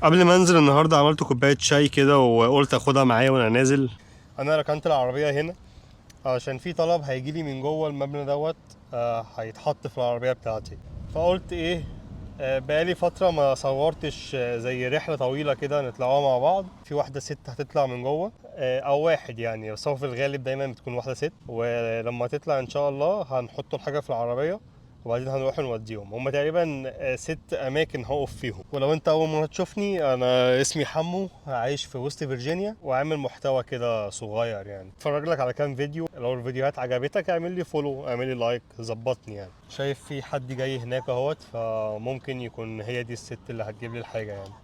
قبل ما انزل النهارده عملت كوباية شاي كده وقلت اخدها معايا وانا نازل. انا ركنت العربية هنا عشان في طلب هيجي لي من جوه المبنى دوت، هيتحط في العربية بتاعتي. فقلت ايه، بقالي فترة ما صورتش، زي رحله طويلة كده نطلعوها مع بعض. في واحدة ست هتطلع من جوه، او واحد يعني، بس هو في الغالب دايما بتكون واحدة ست. ولما تطلع ان شاء الله هنحط الحاجة في العربية وبعدين هنروح نوديهم. هم تقريبا 6 اماكن هقف فيهم. ولو انت اول مرة تشوفني، انا اسمي حمو، عايش في وسط فيرجينيا وعامل محتوى كده صغير يعني. اتفرج لك على كام فيديو، لو الفيديوهات عجبتك اعمل لي follow، اعمل لي like، ظبطني يعني. شايف في حد جاي هناك اهوت، فممكن يكون هي دي الست اللي هتجيب لي الحاجة يعني.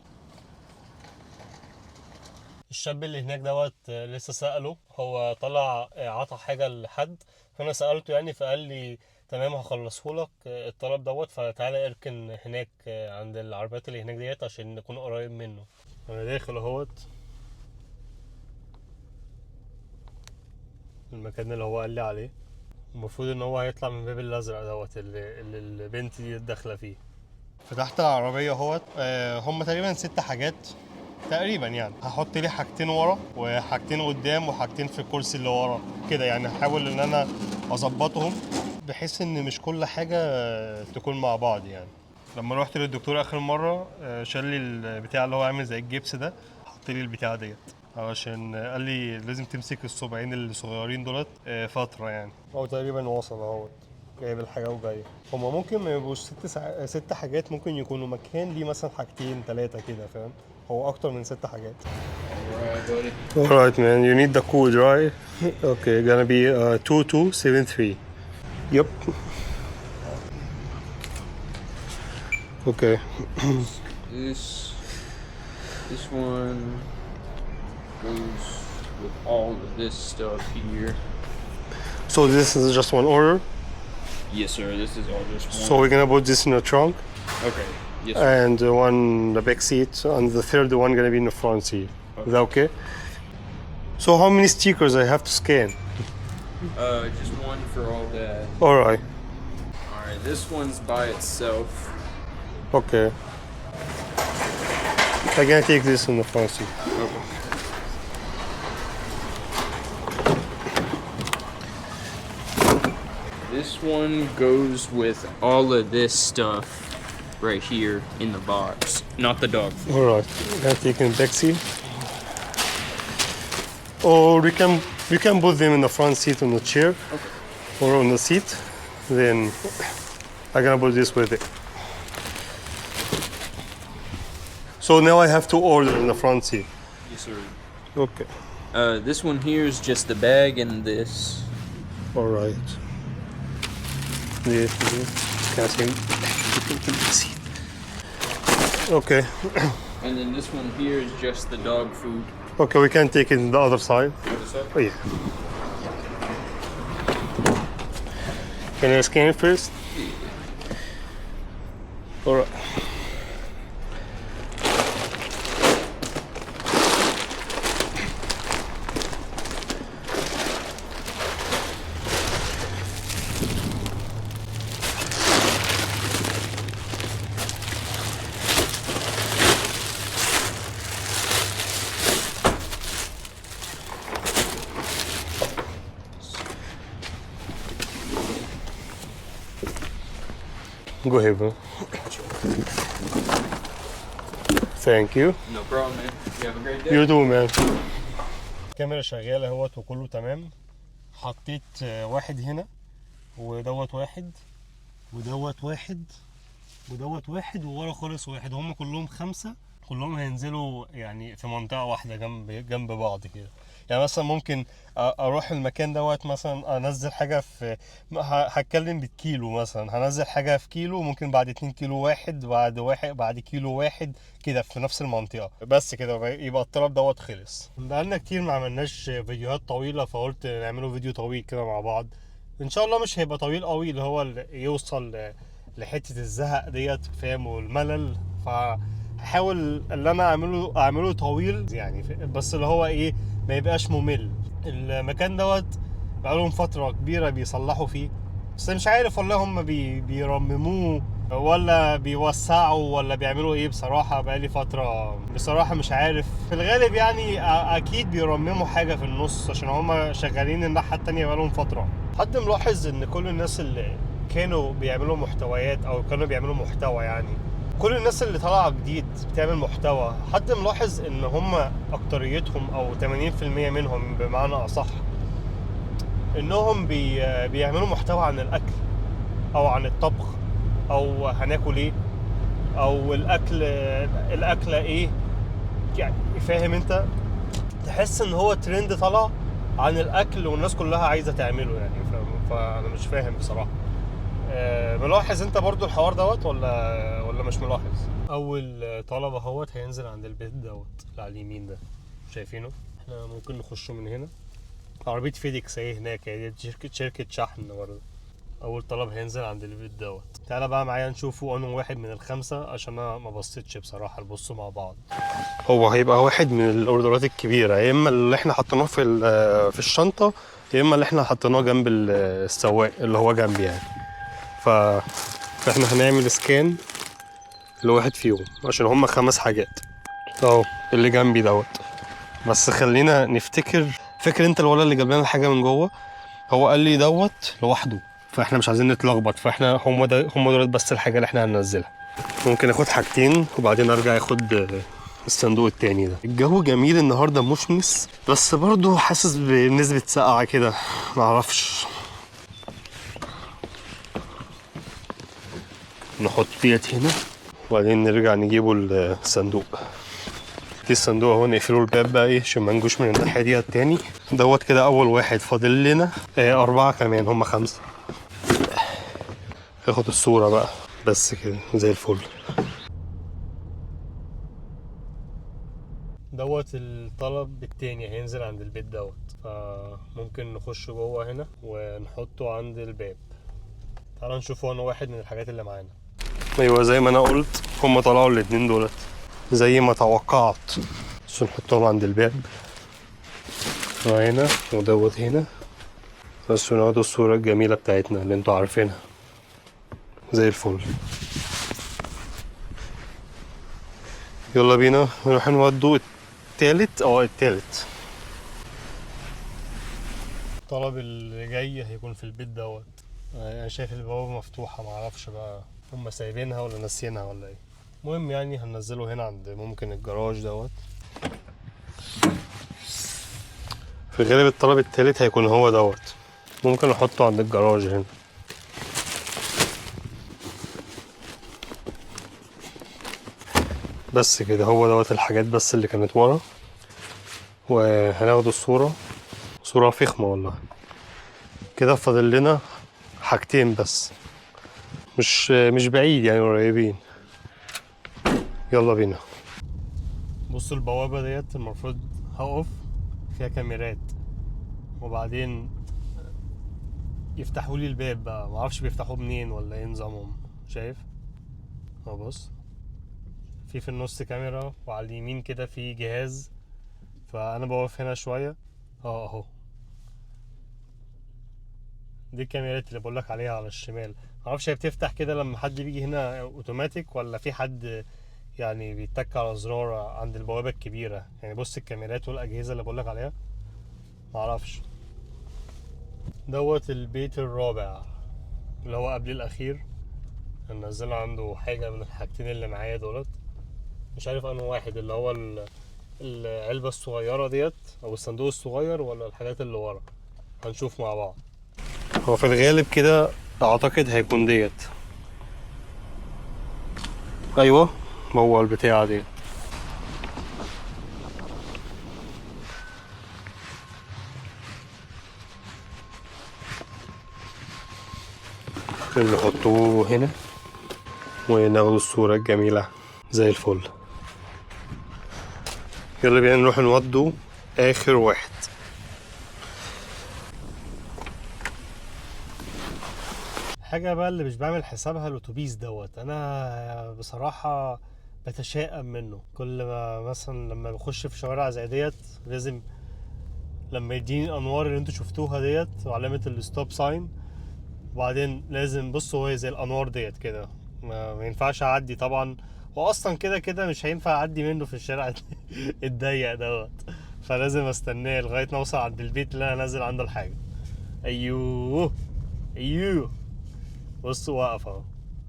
الشاب اللي هناك دوت لسه سأله، هو طلع عطى حاجة لحد، فأنا سألته يعني، فقال لي تمام هخلصهولك الطلب دوت، فتعالى اركن هناك عند العربيات اللي هناك ديت عشان نكون قريب منه. أنا داخل اهوت المكان اللي هو قال لي عليه. المفروض ان هو هيطلع من الباب الازرق دوت اللي البنت دي داخله فيه. فتحت العربية اهوت، هم تقريبا 6 حاجات تقريبا يعني. هحط لي حاجتين ورا وحاجتين قدام وحاجتين في الكرسي اللي ورا كده يعني. هحاول ان انا اظبطهم بحيث ان مش كل حاجة تكون مع بعض يعني. لما روحت للدكتور اخر مرة، شال لي البتاع اللي هو عامل زي الجبس ده، حط لي البتاع ديت علشان قال لي لازم تمسك الصبعين الصغيرين دولت، فترة يعني. هو تقريبا وصل اهوت، جايب الحاجة وجاي. هما ممكن ما يبقوش 6 حاجات، ممكن يكونوا مكان ليه مثلا حاجتين 3 كده، فاهم؟ هو أكتر من 6 حاجات. All right, buddy. All right, man. You need the code, right? Okay, gonna be 2273. Yep. Okay. This one goes with all of this stuff here. So this is just one order? Yes, sir. This is all just one. So we're going to put this in the trunk. Okay. Yes, sir. And the one in the back seat, and the third one going to be in the front seat. Is that okay? So how many stickers I have to scan? Just one for all that. All right. All right. This one's by itself. Okay. I'm going to take this in the front seat. Okay. This one goes with all of this stuff right here in the box, not the dog food. All right, I'm going to take in the back seat. Or we can put them in the front seat on the chair. Okay. Or on the seat. Then I'm going to put this with it. So now I have to order in the front seat. Yes, sir. Okay. This one here is just the bag and this. All right. This, this. Can I see? Seat. Okay. And then this one here is just the dog food. Okay, we can take it in the other side. Other side? Oh yeah. Can I scan it first? Yeah. All right. Go ahead, bro. Thank you. No problem, man. You have a great day. You too, man. الكاميرا شغالة اهوت وكله تمام. حطيت واحد هنا، ودوت واحد، ودوت واحد، ودوت واحد، وورا خالص واحد. هم كلهم 5، كلهم هينزلوا يعني في منطقة واحدة جنب بعض كده. يعني مثلا ممكن اروح المكان دوت مثلا انزل حاجة في، هتكلم بالكيلو مثلا، هنزل حاجة في كيلو، ممكن بعد 2 كيلو واحد، بعد واحد، بعد كيلو واحد كده في نفس المنطقة بس كده، يبقى الطلب دوت خلص. بقالنا كتير ما عملناش فيديوهات طويلة، فقلت نعمله فيديو طويل كده مع بعض. ان شاء الله مش هيبقى طويل قوي اللي هو يوصل لحتة الزهق ديت، فاهم، والملل. فهحاول اللي انا اعمله طويل يعني، بس اللي هو ايه، ما يبقاش ممل. المكان دوت بقالهم فترة كبيرة بيصلحوا فيه، بس مش عارف والله هم بيرمموه ولا بيوسعوا ولا بيعملوا ايه. بصراحة بقالي فترة بصراحة مش عارف. في الغالب يعني اكيد بيرمموا حاجة في النص عشان هما شغالين الناحية التانية بقالهم فترة. حد ملاحظ ان كل الناس اللي كانوا بيعملوا محتويات او كانوا بيعملوا محتوى، يعني كل الناس اللي طالعة جديد بتعمل محتوى، حد ملاحظ ان هما اكتريتهم او 80% منهم بمعنى اصح انهم بيعملوا محتوى عن الاكل او عن الطبخ او هناكل ايه او الاكلة ايه، يعني فاهم انت؟ تحس ان هو ترند طلع عن الاكل والناس كلها عايزه تعمله يعني. فانا مش فاهم بصراحة. ملاحظ انت برضو الحوار دوت ولا مش ملاحظ؟ اول طلب اهوت هينزل عند البيت دوت اللي على اليمين ده، شايفينه؟ احنا ممكن نخشه من هنا. عربية فيديكس اهي هناك، هي دي شركة شحن برضه. أول طلب هينزل عند البيت دوت. تعالى بقى معايا نشوفه أنه واحد من الخمسة عشان أنا ما بصيتش بصراحة. نبصوا مع بعض. هو هيبقى واحد من الأوردرات الكبيرة، يا إما اللي إحنا حطيناه في الشنطة، يا إما اللي إحنا حطيناه جنب السواق اللي هو جنبي يعني. فإحنا هنعمل سكان لواحد فيهم عشان هما 5 حاجات. أهو اللي جنبي دوت. بس خلينا نفتكر، فاكر انت الولد اللي جاب لنا الحاجة من جوه؟ هو قال لي دوت لوحده، فاحنا مش عايزين نتلخبط، فاحنا هم دولت بس الحاجة اللي احنا هننزلها. ممكن اخد حاجتين وبعدين ارجع اخد الصندوق التاني ده. الجو جميل النهارده مشمس، بس برضو حاسس بنسبة سقعه كده، معرفش. نحط ديت هنا وبعدين نرجع نجيبه الصندوق. دي الصندوق اهو، نقفلوا الباب بقى ايه عشان ما نجوش من الناحية دي التاني. دوت كده اول واحد، فاضل لنا 4 كمان، هم 5. اخد الصورة بقى بس كده زي الفل. دوت الطلب التاني هينزل عند البيت دوت، فممكن نخش جوه هنا ونحطه عند الباب. تعالوا نشوفه انا واحد من الحاجات اللي معانا. ايوه زي ما انا قلت هم طلعوا الاتنين دولت زي ما توقعت، بس نحطهم عند الباب هنا ودوت هنا بس، وناخد الصورة الجميلة بتاعتنا اللي انتوا عارفينها زي الفل. يلا بينا نروح نودو التالت. التالت الطلب اللي جاي هيكون في البيت دوت. انا شايف البوابة مفتوحة، معرفش بقى هم سايبينها ولا ناسينها ولا ايه. المهم هننزله هنا عند ممكن الجراج دوت. في غالب الطلب التالت هيكون هو دوت، ممكن احطه عند الجراج هنا. بس كده هو دوت الحاجات بس اللي كانت ورا. وهناخد الصورة، صورة فخمة والله. كده فاضل لنا حاجتين بس، مش بعيد يعني، قريبين. يلا بينا. بصوا البوابة ديت المفروض هقف فيها كاميرات، وبعدين يفتحوا لي الباب بقى، معرفش بيفتحوه منين ولا ايه نظامهم. شايف؟ اهو بص، في النص كاميرا، وعلى اليمين كده في جهاز، فانا بقف هنا شوية. اهو دي الكاميرات اللي بقولك عليها على الشمال. معرفش هي بتفتح كده لما حد بيجي هنا اوتوماتيك، ولا في حد بيتك على زرار عند البوابة الكبيرة. بص الكاميرات والأجهزة اللي بقولك عليها، معرفش. دوت البيت الرابع اللي هو قبل الأخير، هننزله عنده حاجة من الحاجتين اللي معايا دولت، مش عارف أنه واحد اللي هو العلبة الصغيرة ديت أو الصندوق الصغير، ولا الحاجات اللي ورا. هنشوف مع بعض. هو في الغالب كده أعتقد هيكون ديت. أيوة هو البتاعة ديت. نحطوه هنا وناخد الصورة الجميلة زي الفل. يلا بينا نروح نودو آخر واحد. حاجة بقى اللي مش بعمل حسابها الأتوبيس دوت، أنا بصراحة بتشائم منه. كل ما مثلا لما بخش في شوارع زي ديت لازم لما يديني الأنوار اللي انتوا شفتوها ديت وعلامة ال stop sign، وبعدين لازم بصوا هي زي الأنوار ديت كده، ما ينفعش اعدي طبعا، واصلا كده كده مش هينفع اعدي منه في الشارع الضيق دوت، فلازم استناه لغاية ما اوصل عند البيت اللي انا نازل عنده الحاجة. ايوه ايوه، بص واقف اهو.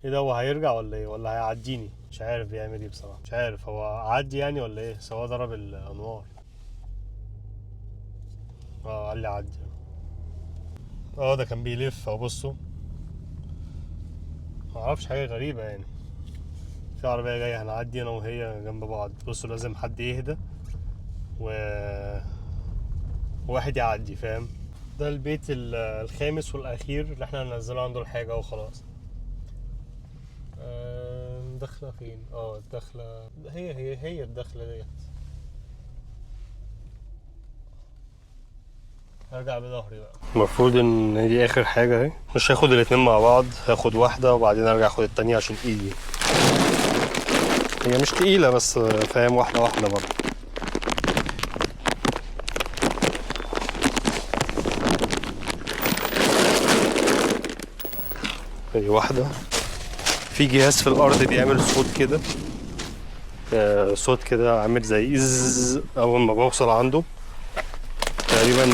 ايه ده، هو هيرجع ولا ايه، ولا هيعديني؟ مش عارف بيعمل ايه بصراحة، مش عارف هو عدي يعني ولا ايه، بس هو ضرب الانوار. قال لي عدي. ده كان بيلف اهو، بصوا ما اعرفش، حاجة غريبة يعني. في عربية جاية هنعدي انا وهي جنب بعض، بصوا لازم حد يهدى وواحد يعدي، فاهم؟ ده البيت الخامس والاخير اللي احنا هننزله عنده الحاجة وخلاص. داخله فين؟ الدخلة هي الدخلة ديت. هرجع بظهري بقى. المفروض ان دي اخر حاجة اهي، مش هاخد الاتنين مع بعض، هاخد واحدة وبعدين ارجع اخد التانية عشان ايدي هي مش تقيلة بس، فاهم؟ واحدة واحدة برضه. ادي واحدة. في جهاز في الأرض بيعمل صوت كده، صوت كده عامل زي إز أول ما بوصل عنده تقريبا،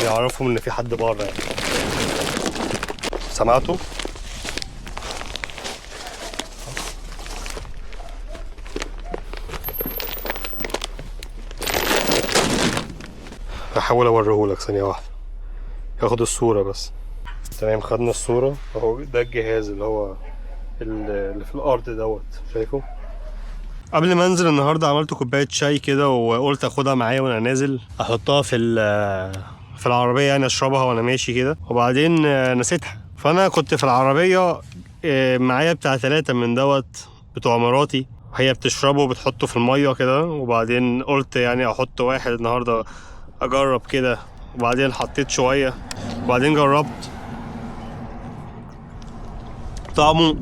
بيعرفهم إن في حد بره يعني. سمعته؟ هحاول أوريهولك ثانية واحدة، ياخد الصورة بس. تمام، خدنا الصورة اهو. ده الجهاز اللي هو اللي في الأرض دوت، شايفه؟ قبل ما انزل النهارده عملت كوباية شاي كده وقلت اخدها معايا وانا نازل، احطها في العربية يعني، اشربها وانا ماشي كده، وبعدين نسيتها. فانا كنت في العربية، معايا بتاع 3 من دوت بتوع مراتي، هي بتشربه وبتحطه في المية كده، وبعدين قلت يعني احط واحد النهارده اجرب كده، وبعدين حطيت شوية، وبعدين جربت. طعمه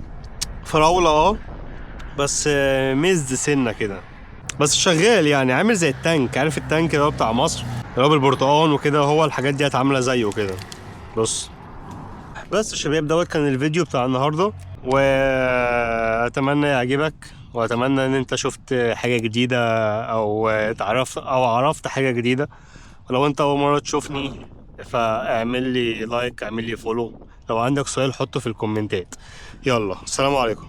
فراولة، بس مز سنة كده، بس شغال يعني، عامل زي التانك. عارف التانك ده بتاع مصر اللي هو بالبرتقال وكده، هو الحاجات دي عاملة زيه كده. بص بس يا شباب، دوت كان الفيديو بتاع النهاردة، واتمنى يعجبك، واتمنى ان انت شفت حاجة جديدة او تعرف او عرفت حاجة جديدة. ولو انت اول مرة تشوفني فاعمل لي like، اعمل لي follow، لو عندك سؤال حطه في الكومنتات. يلا السلام عليكم.